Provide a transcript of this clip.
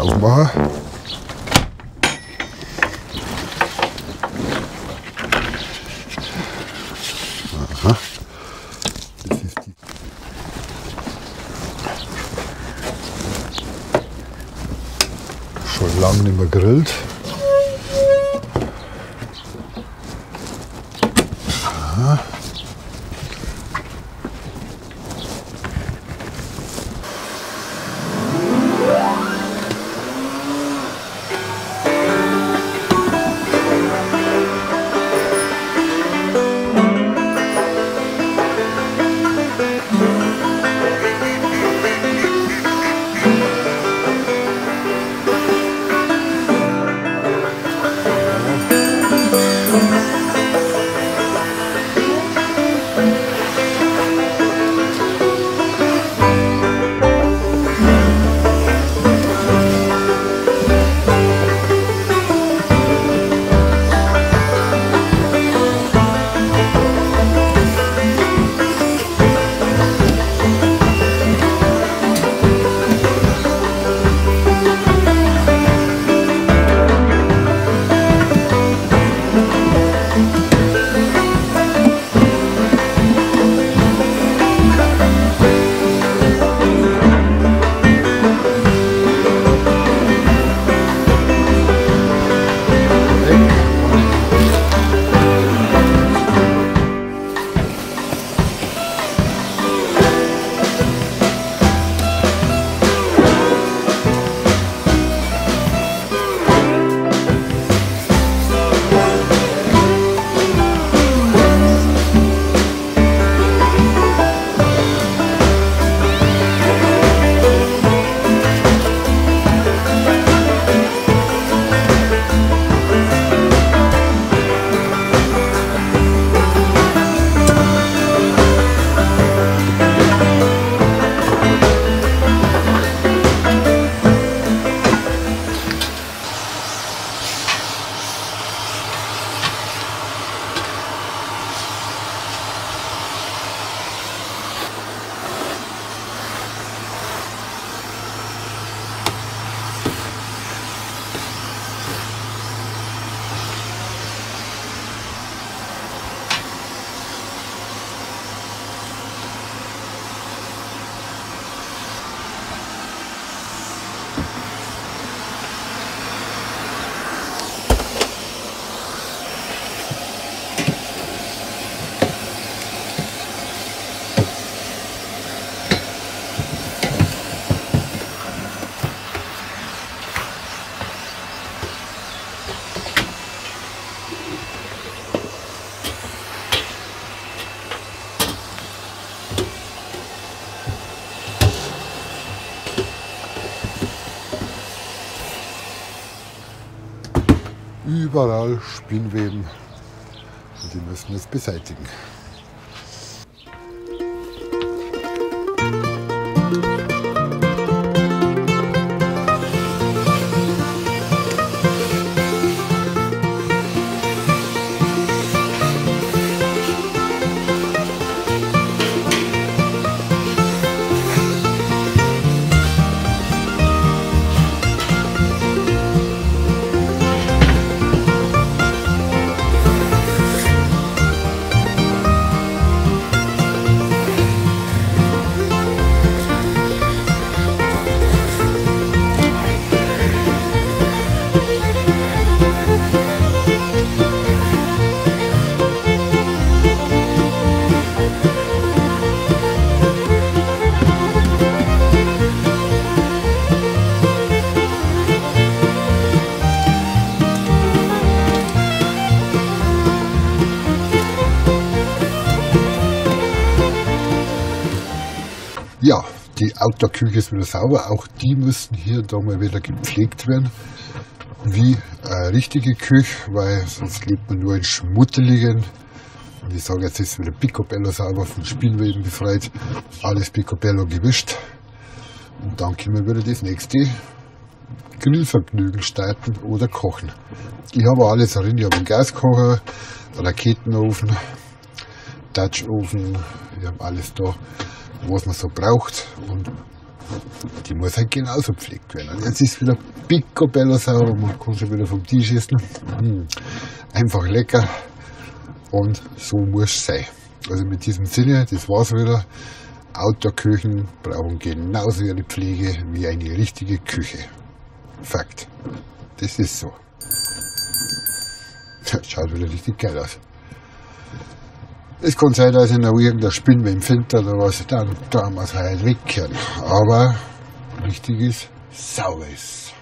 Aufmachen. Aha. Das ist die. Schon lange nicht mehr gegrillt. Aha. Überall Spinnweben und die müssen wir jetzt beseitigen. Ja, die Outdoor-Küche ist wieder sauber. Auch die müssen hier da mal wieder gepflegt werden, wie eine richtige Küche, weil sonst lebt man nur in schmuddeligen. Und ich sage, jetzt ist wieder picobello sauber, von Spinnweben befreit, alles picobello gewischt. Und dann können wir wieder das nächste Grillvergnügen starten oder kochen. Ich habe alles drin, ich habe einen Gaskocher, einen Raketenofen, Dutch-Ofen, ich habe alles da, was man so braucht, und Die muss halt genauso gepflegt werden. Und jetzt ist wieder picobello sauber, man kann schon wieder vom Tisch essen. Einfach lecker und so muss es sein. Also mit diesem Sinne, das war's wieder. Outdoor-Küchen brauchen genauso ihre Pflege wie eine richtige Küche. Fakt. Das ist so. Das schaut wieder richtig geil aus. Es kann sein, dass ich noch irgendein Spinnweb finde oder was, dann da muss halt wegkehren. Aber wichtig ist, sauber ist.